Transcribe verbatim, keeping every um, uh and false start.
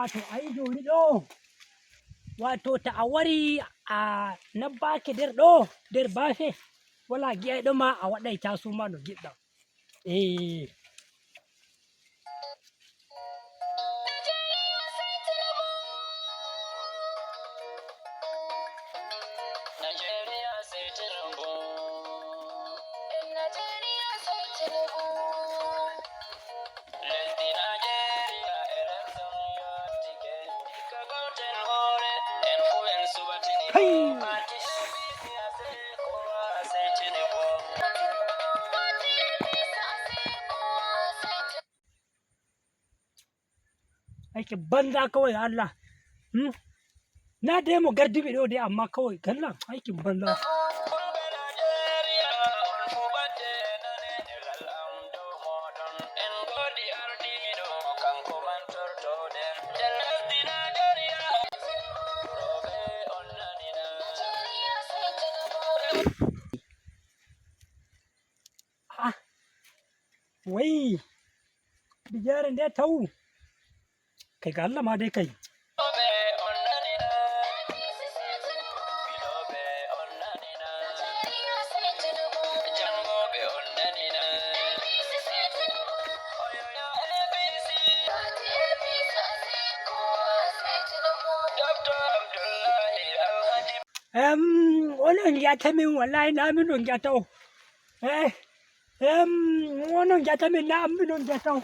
Wato, ayi jooni ɗo, wato, ta a wari a nabbaake nder ɗo, nder baafe, wala gi'ayɗo ma, a waɗay taasuma no giɗɗa. Eh. Aikin banza kawai, Allah. Hmm? Na dai mu gardibi ɗo dai, amma kawai kallon aikin banza. Ah, wai, bijare nde taw. Kai ga Allah ma dai kai. Em, onon ngi'ata min, wallahi na min on ngi'ata o. Eh, em, onon ngi'ata min, na min on ngi'ata o.